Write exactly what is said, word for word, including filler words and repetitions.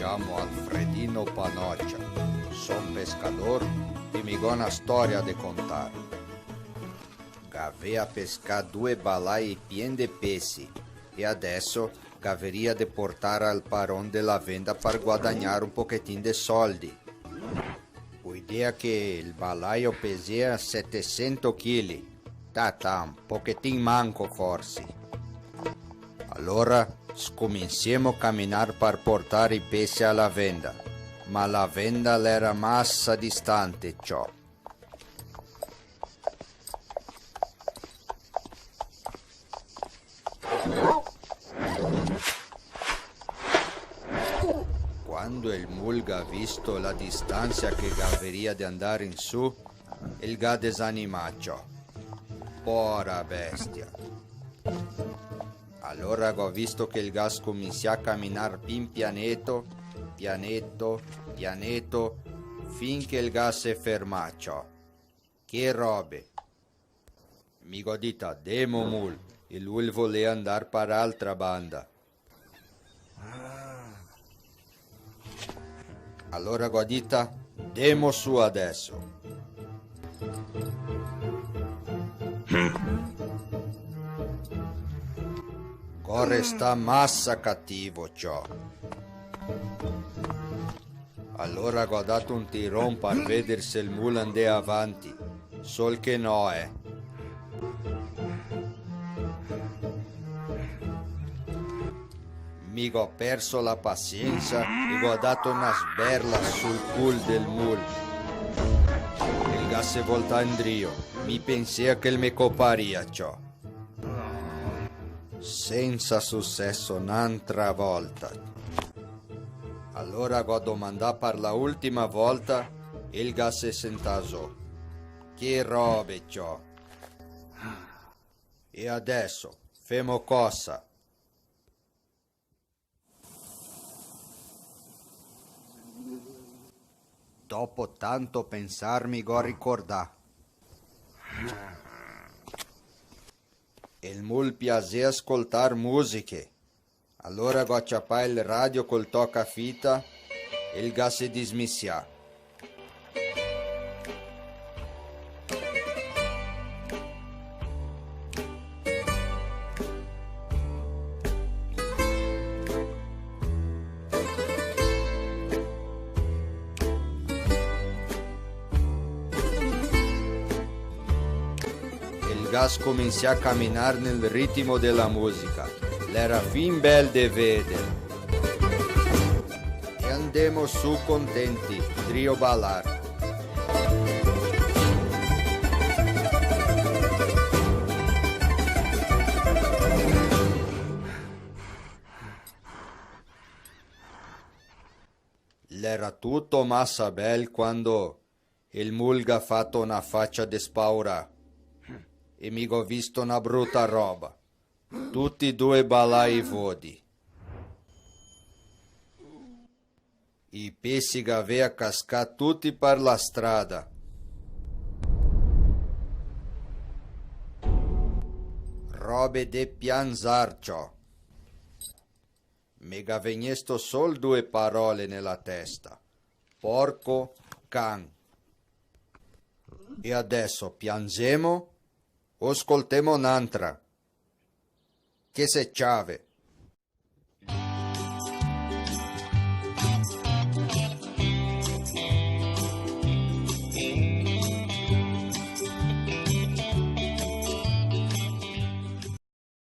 Ciamo Alfredino Panocia, son pescador e mi go na storia de contar. Gavea pescà due balai pien de pesi e adeso gaveria de portar al paron de la venda par guadagnar un pochetin de soldi. Go idea che el balaio pesea setesento chili, ta, ta, un pochetin manco forsi. Alora scominsiemo caminar par portar i pesi a la venda, ma la venda l'era masa distante, ciò. Quando el mul ga visto la distansia che gaveria de andar in su, el ga desanimà, ciò. Pora bestia. Alora go visto che el ga scominsià a caminar pin pianeto, pianeto, pianeto, fin che el ga se fermà, ciò. Che robe! Mi go dita: "Demo, mul", e lu el volea andar par altra banda. Alora go dita: "Demo su adeso." Go restà masa cativo, ciò. Alora go dato un tiron par veder se el mul andea avanti, sol che no, eh. Mi go perso la pasiensa e go dato na sberla sul cul del mul. El ga se voltà indrio, mi pensea che el me coparia, ciò. Sensa suceso n'antra volta. Alora go domandà par la ultima volta, el ga se sentà zo. Che robe, ciò. E adeso, femo cosa? Dopo tanto pensar mi go ricordà. El mul piasea scoltar musiche. Alora go ciapà el radio col tocafita e el ga se dismisià. El ga scominsià a caminar nel ritimo de la musica. L'era fin bel de veder. E andemo su contenti, drio balar. L'era tuto masa bel quando el mul ga fato na facia de spaurà e mi go visto na bruta roba. Tuti due balai vodi. I pesi gavea cascà tuti par la strada. Robe de pianzar, ciò. Me ga vegnesto sol due parole nela testa. Porco can. E adeso pianzemo o scoltemo n'antra? Che se ciave.